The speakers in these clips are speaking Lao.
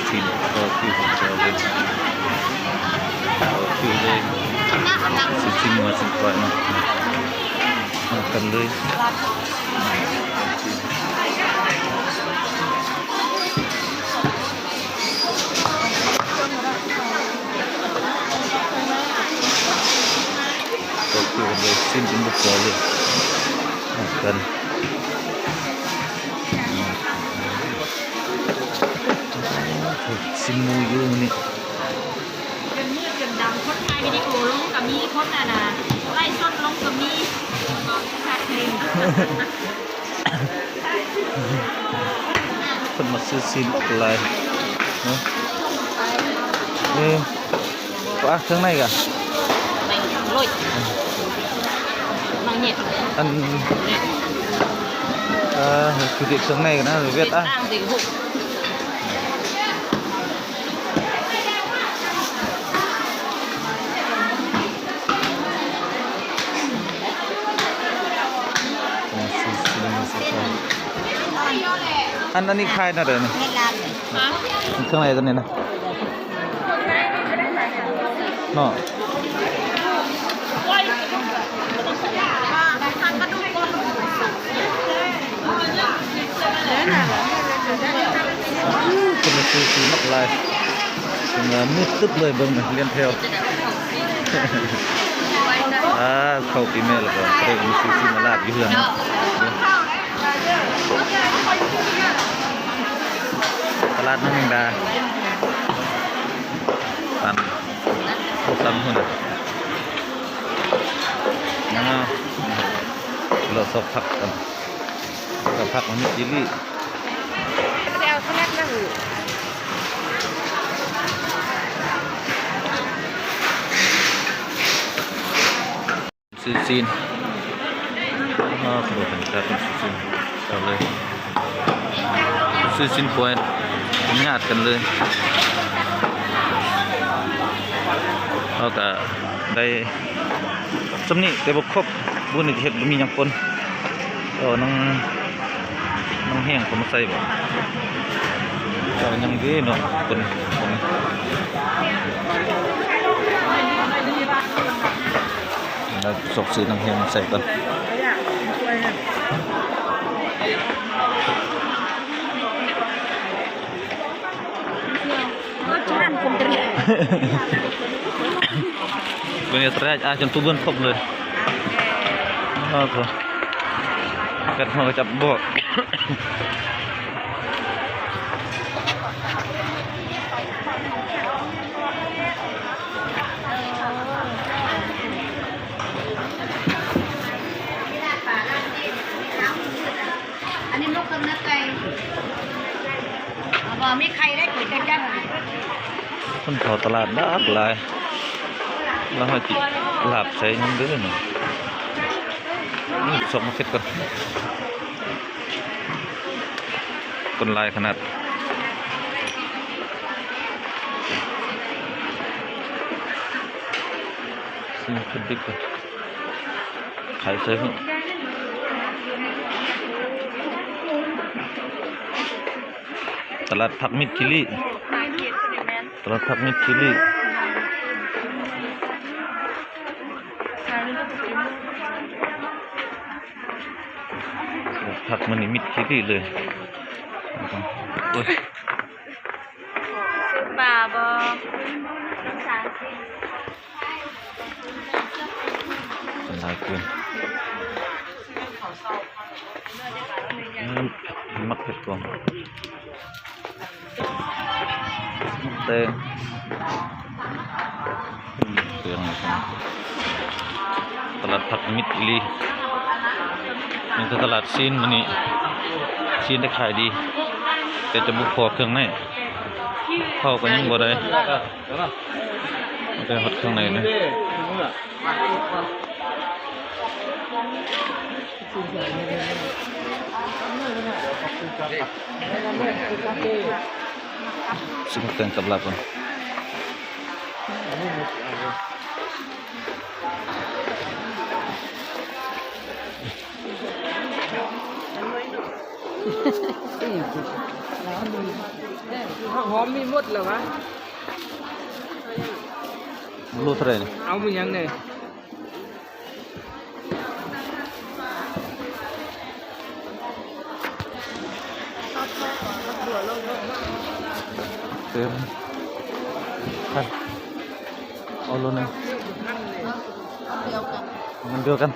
ຊີ້ນ ຕໍ່ຄິວເຂົ້າເຈົ້າເລີຍ ຕໍ່ຄິວເລີຍ ຊື້ຊີ້ນງົວຊີ້ນຄວາຍເນາະ ນຳກັນເລີຍ. ກໍຄືເລີຍ ຊີ້ນເປັນບໍ່ພໍເລີຍ ນຳກັນ ຊີ້ນໝູຢູ່ມື້ນີ້. ຈົນມືດຈົນດຳ ຄົນຖ່າຍວິດີໂອລົງກໍມີ ຄົນອັນນ່າ ໄລຟ໌ສົດລົງກໍມີ ກໍຄັກເລີຍ. ເພິ່ນມາຊື້ຊີ້ນຫຼາຍເນາະ ເອີ ວ່າເຄື່ອງໃນກະ ອັນ ເອີ ຄືເດັກເຄື່ອງໃນກັນນະ ເວດ ເວດ ອາ ອ່າງຕິ ອັນ ອັນນີ້ຂາຍແນວໃດນີ້? ເຮັດລາບ ເຄື່ອງໃນຕົວນີ້ນະ ເນາະ ເພິ່ນມາຊື້ຊີ້ນບັກຫຼາຍ ເພິ່ນວ່າມືດຕຶບເລີຍ ເບິ່ງນະ ລຽນແຖວ ອາ ເຂົ້າປີໃໝ່ແລ້ວກໍໄດ້ຊື້ຊີ້ນມາລາບຢູ່ເຮືອນເນາະ. ຕະຫຼາດນ້ອງແມງດາ ຕາມ ຕາມພຸ້ນ ເນາະ ເລາະຊອກຜັກກັນ ເລາະຊອກຜັກ ມັນມີຈີລີ ຊື້ຊີ້ນ ອ້າວ ເຂົາເປັນການຊື້ຊີ້ນ ເອົາເລີຍ ຊື້ຊີ້ນຄວາຍ ເປັນຍາດກັນເລີຍ ເຮົາກະໄດ້ ສ່ຳນີ້ແຕ່ບໍ່ຄົບ ມື້ນີ້ເຮັດບໍ່ມີຫຍັງປົນ ເອົາໜັງ ໜັງແຫ້ງເຂົ້າມາໃສ່ບໍ ເຈົ້າຍັງເດ້ເນາະ ຄົນ ຄົນ ແລ້ວຊອກຊື້ໜັງແຫ້ງມາໃສ່ກ່ອນ. ເບິ່ງແຕ່ແລກ ອາ ຈົນຕູ້ເບິ່ນຄົບເລີຍ ໂອ້ໂຫ ກັດຫົວກະຈັບບອກ. ອັນນີ້ໝົກເຄື່ອງເນື້ອໄກ່ ບໍ່ມີໄຂ່ໄດ້ ເປີດຈັກໆ ຄົນເຂົ້າຕະຫຼາດຫຼາກຫຼາຍ ແລ້ວເຮົາຊິລາບໃສ່ນຳເດີນີ້ ຊອກມາເກັບກ່ອນ ຄົນຫຼາຍຂະໜາດ ຊື້ມາເກັບກ່ອນ. ຂາຍໃສ່ເພິ່ນ ຕະຫຼາດຜັກມິດຄີລີ ຕະຫຼາດຜັກມິດຄີລີ ຜັກມື້ນີ້ມິດຄີລີເລີຍ ໂອ້ຍ ຊື້ປາບໍ່? ຫຼາຍເກີນ ອືມ ມັກເຜັດກ່ອນ ແຕງ ເຄື່ອງ ຕະຫຼາດຜັກມິດອີ່ຫຼີ ມີແຕ່ຕະຫຼາດຊີ້ນມື້ນີ້ ຊີ້ນໄດ້ຂາຍດີ ແຕ່ຈະບໍ່ພໍເຄື່ອງໃນ ເຂົ້າກໍຍັງບໍ່ໄດ້ ໄດ້ຮອດເຄື່ອງໃນນະ ຊິມາແຕ່ງກັບລາບກ່ອນ. ສີ່ສິບ ຜັກຫອມມີໝົດແລ້ວຫວາ? ໂລເທົ່າໃດນີ້? ເອົາໝູ່ຫຍັງແດ່? ເຕີມ ເອົາໂລໜຶ່ງ ອັນດຽວກັນ ອັນດຽວກັນ.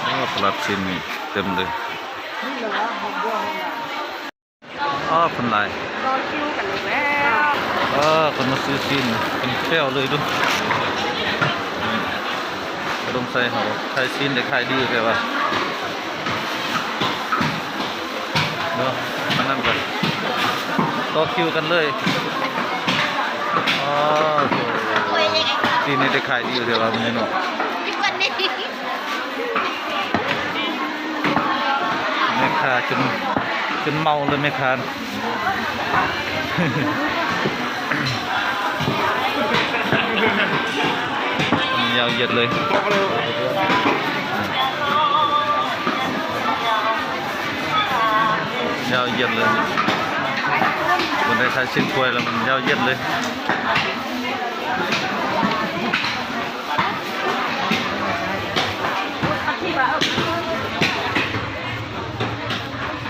ໂອ້ ຕະຫຼາດຊີ້ນນີ້ເຕັມເລີຍ. ອໍ ຄົນຫຼາຍ ຕໍ່ຄິວກັນແລ້ວ. ເອີ ຄົນມາຊື້ຊີ້ນເປັນແຖວເລີຍດຸ. ອຸດົມໄຊເຮົາຂາຍຊີ້ນໄດ້ຂາຍດີແທ້ວ່າ. ເນາະ ອັນນັ້ນກໍຕໍ່ຄິວກັນເລີຍ. ອໍ ຊີ້ນນີ້ໄດ້ຂາຍດີແທ້ວ່າມື້ນີ້ເນາະ. ແມ່ຄ້າຈົນ ຈົນເມົາເລີຍແມ່ຄ້າ. ມັນຍາວຢຽດເລີຍ ຍາວຢຽດເລີຍ. ຄົນໄດ້ຂາຍຊີ້ນກວາຍແລ້ວມັນຍາວຢຽດເລີຍ.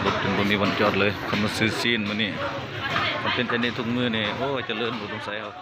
ລົດຈົນບໍ່ມີບ່ອນຈອດເລີຍ ຄົນມາຊື້ຊີ້ນມື້ນີ້. ຄັນເປັນແບບນີ້ທຸກມື້ນີ້ ໂອ້ຍ ຈະເລີນ ອຸດົມໄຊເຮົາ.